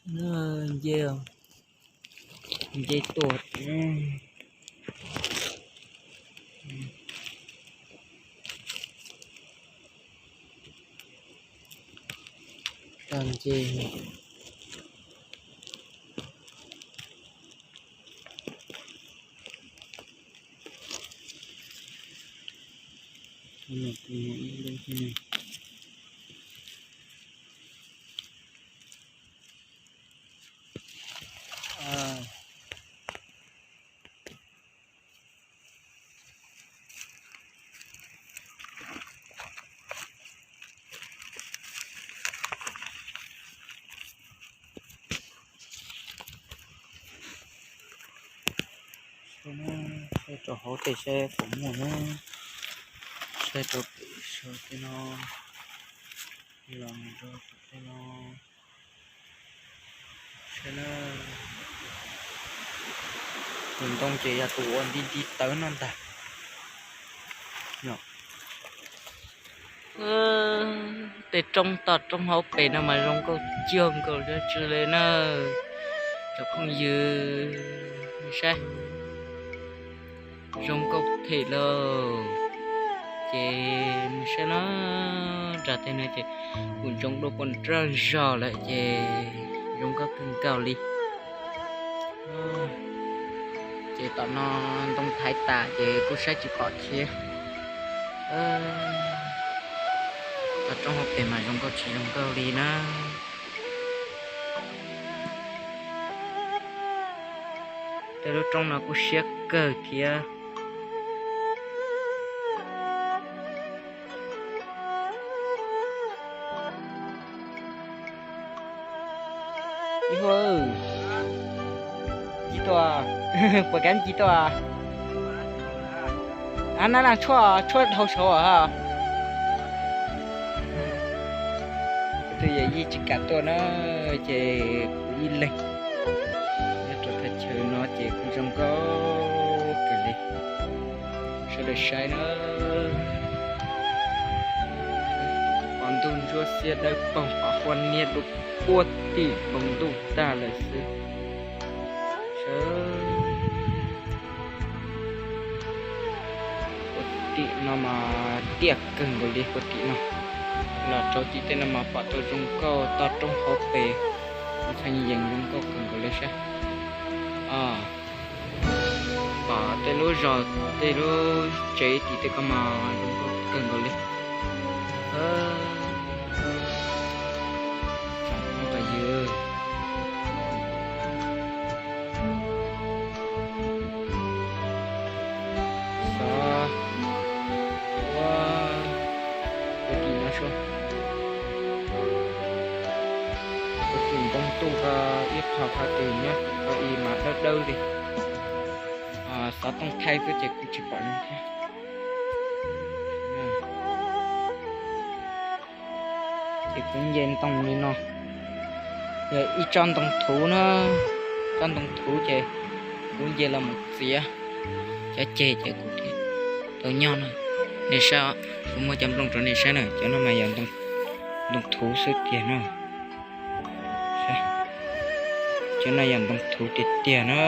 Nce, nce tuaj. Tag nce. Saib rau hauv tej saib puas muaj na. Saib rau pem saum tej no, los rau tej no. Saib na, tus ntoo ces yog tus ua nti nti tawv no ntag. Tej roob toj roob hauv pes no mas zoo nkauj cuag nkaus li tsi li na. Cov phooj ywg saib, zoo nkauj them lauj. Ces nws saib no, nram tej no ces kuj ntsoov dua puas nrawj zog lawm ces zoo nkauj kawg nkaus li. Ces tom no ntoo thaiv tas ces kuj saib tsis pom thiab. Toj roob hauv pes mas zoo nkauj tsis zoo nkauj li na. Tej lub roob no kuj siab kawg thiab. Ib huab, ci tuaj, puas kam ci tuaj? Nab laaj tshuaj, tshuaj dhau saud os. Kuv tus yawm yij tsis kam tuaj na, ces kuv ib leeg nyob rau thaj chaw no ces kuj zoo nkauj kawg li. Sawv daws saib na, qhov ntuj ntsuab xiab dawb paug, qhov huab niab dub puag tim npoo ntuj tag lawm xwb. Sawv Puag tim no mas tiaj kawg nkaus li, puag tim no los rau tim tej no mas pom tau zoo nkauj toj roob hauv pes, ntxhee yees zoo nkauj kawg nkaus li saib. Pom tej lub zos tej lub tsev tim tej ko mas zoo nkauj kawg nkaus li. Tsoom phooj ywg, xyov ua puag tim no sua, puag tim npoo ntuj ko ib qho qhov twg nyob ko ib mas dawb dawb li. Xov tooj thaij xwb ces kuj tsis pom zoo thiab. Ces kuv nce ntoo li no, yog ib tsob ntoo thuv na, tsob ntoo thuv ces kuv nce los mus txiav cov ceg ces kuv thiaj tau nyob no. Nej saib, kuv muab cov nplooj rau nej saib na, cov no mas yog ntoo thuv xwb tiag no. Cov no yog ntoo thuv tiag tiag na.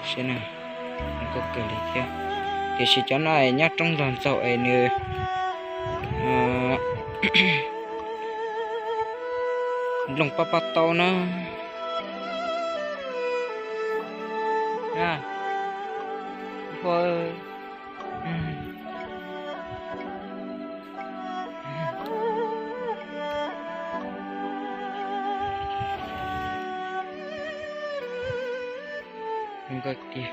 Saib na, zoo nkauj kawg li thiab. Tiam sis cov no nyob roob ntog ntxaug es nws nplooj pob pob taub na. Zoo nkauj tiag.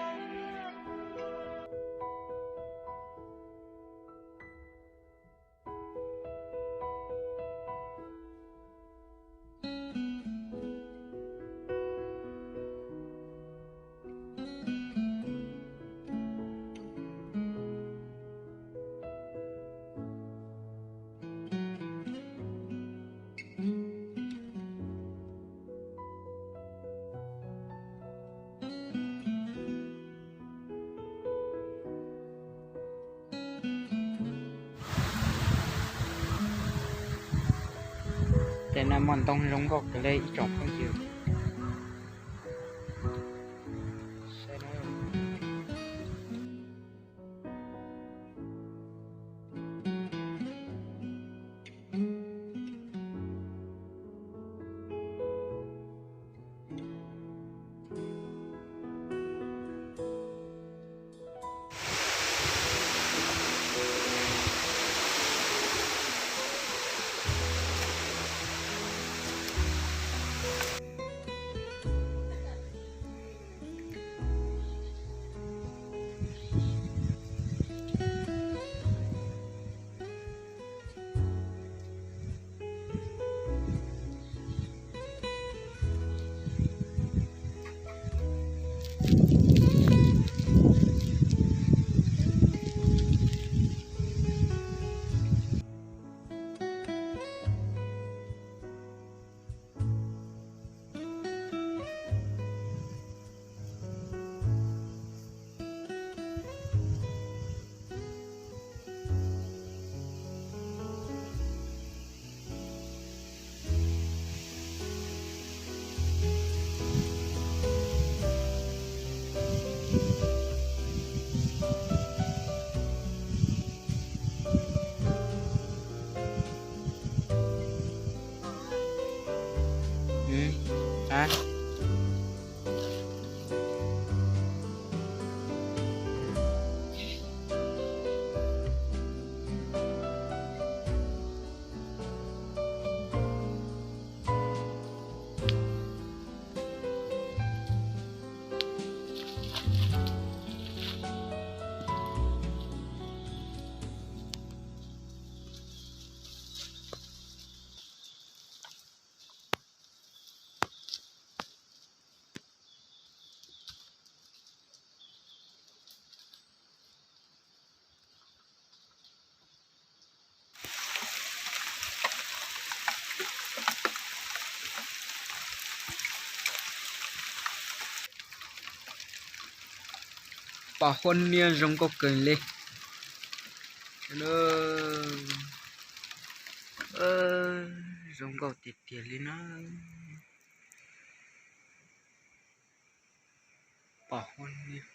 No mos ntoo zoo nkauj kawg li ib tsoom phooj ywg. Pom huab niab zoo nkauj kawg li. Zoo nkauj tiag tiag li na. Pom huab niab.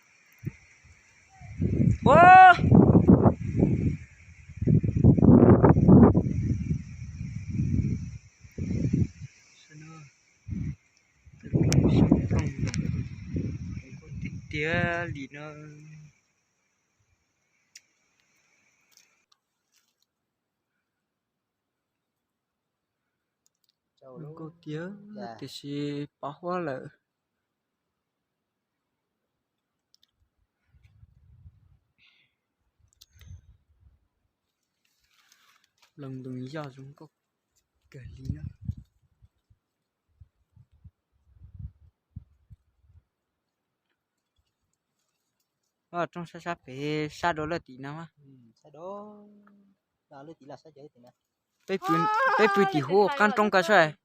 Tiag tiag li na. Zoo nkauj tiag tiam sis pov huab lawm. Loos ntoo yoj zoo nkauj kawg li na. Rooj sab sab pem sab dua lawj tim no. Peb pw tim huv qab roob ko saib.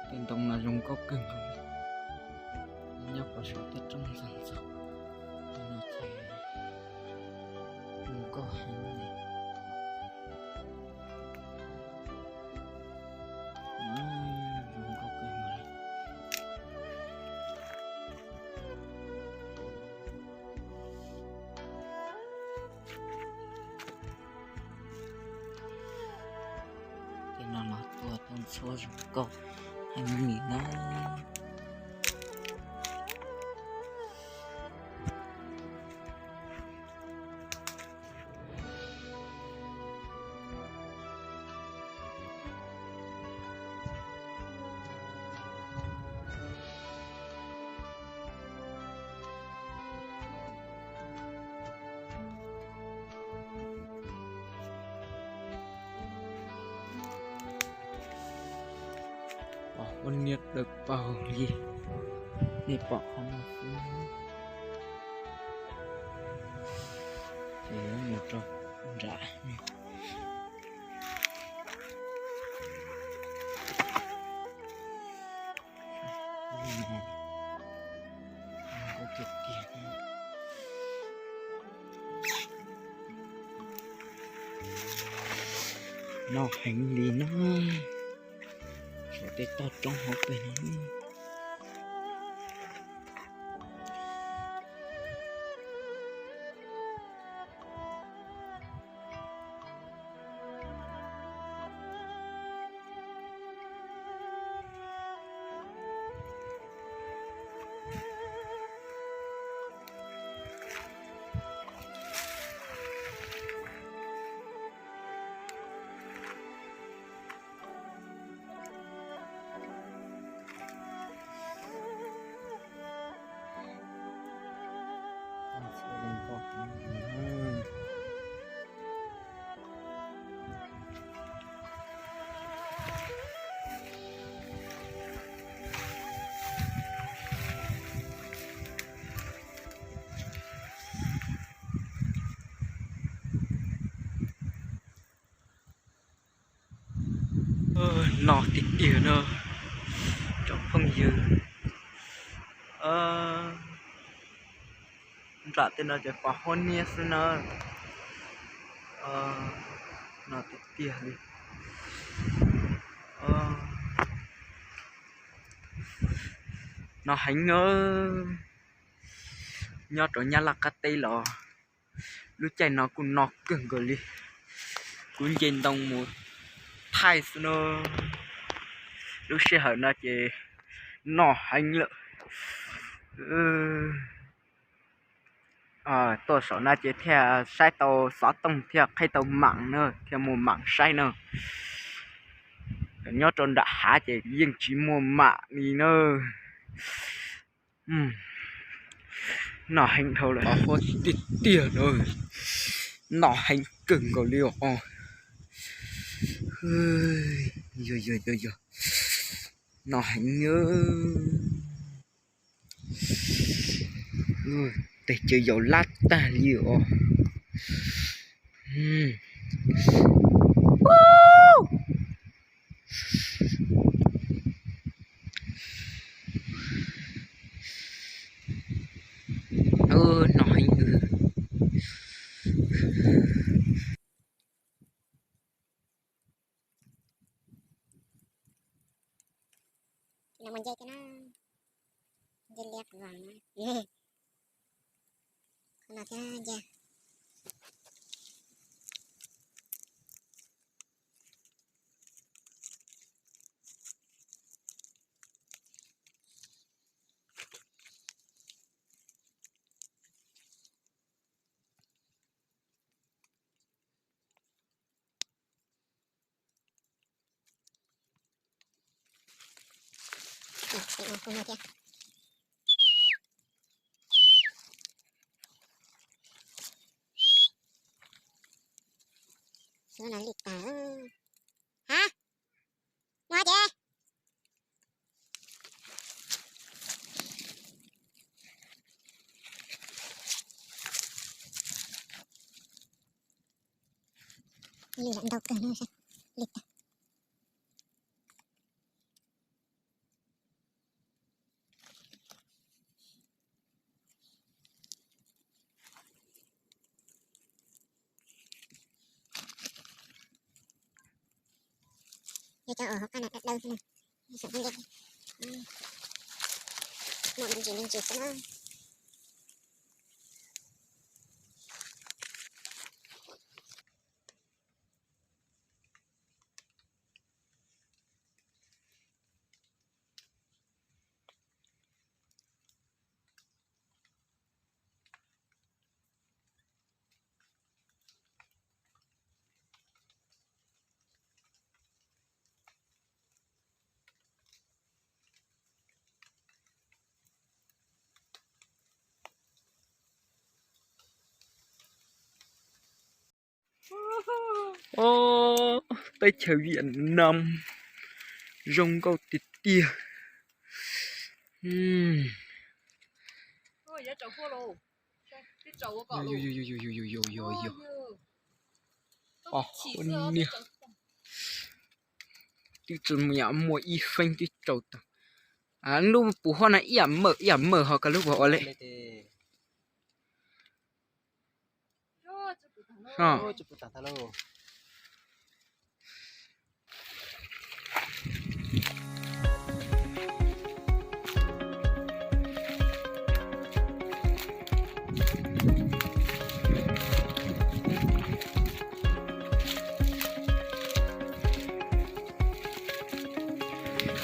Tej ntoo no zoo nkauj kawg nkaus li. Nyob puag saum tej roob ntxoog ntxaug no ces zoo nkauj heev li. Zoo nkauj kawg nkaus li. No los tuaj tau ntxhua zoo nkauj heev li na. Pom huab niab dawb paug li, nej pom qhov no xwb. Ces mus rau nram no, no heev li no, saum tej toj roob hauv pes no. No tiag tiag no, tsoom phooj ywg. Nram tej no ces pom huab niab xwb na. No tiag tiag li. No heev na. Nyob rau Nyab Laj qab teb los lub caij no kuj no kawg nkaus li. Kuv nce ntoo mus thaij xwb na. Lub sij hawm no ces no heev lawm. Tuaj saum no ces thiaj saib tau xov tooj thiaj qhib tau mam na, thiaj muaj mam saib na. Nyob rau nram hav ces yeej tsis muaj mam li na. No heev dhau lawm, huab tiag tiag na. No heev kawg nkaus li os. Yog yog yog yog, no heev. Tes caw yaus lab tag li os. No heev. Nce liab kuv vam na. Qhov no thiab nce. Xyov no li cas. Ha? Mus ces. Li lam ntau kawg no, li tag. Yog cov uas hauv qab no dawb dawb xwb na. Saum no, muaj me ntsis me ntsis xwb na. teb chaws Vietnam zoo nkauj tiag tiag. Twb tsis muaj ib feeb twb tsaus tag. Lub puv huab na ib yam mawm ib yam mawm ho koj lub puas ua li.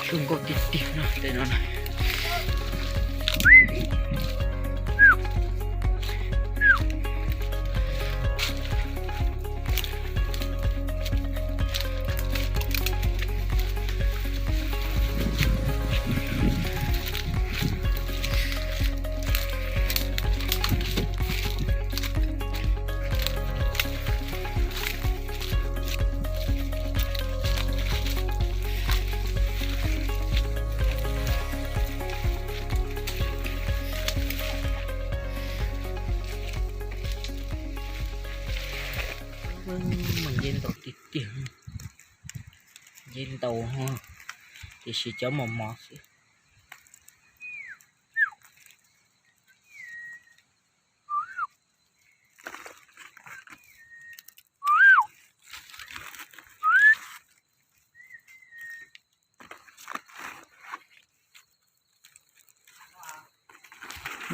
Zoo nkauj tiag tiag no tej no na. Mas nce ntau tiag tiag, nce ntau ho, tiam sis cov mos mos xwb.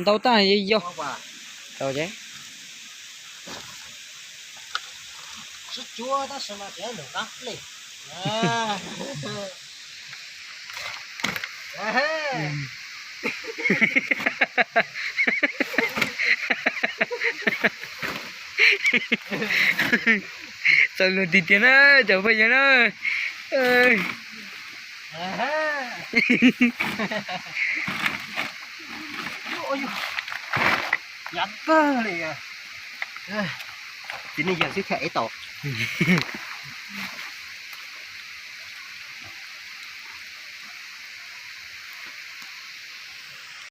Ntau tag yog. Tau ces. Txaus luag tiag tiag na cov phooj ywg na. Yav kawg li. Txiv neej yawg xwb thiaj ev tau.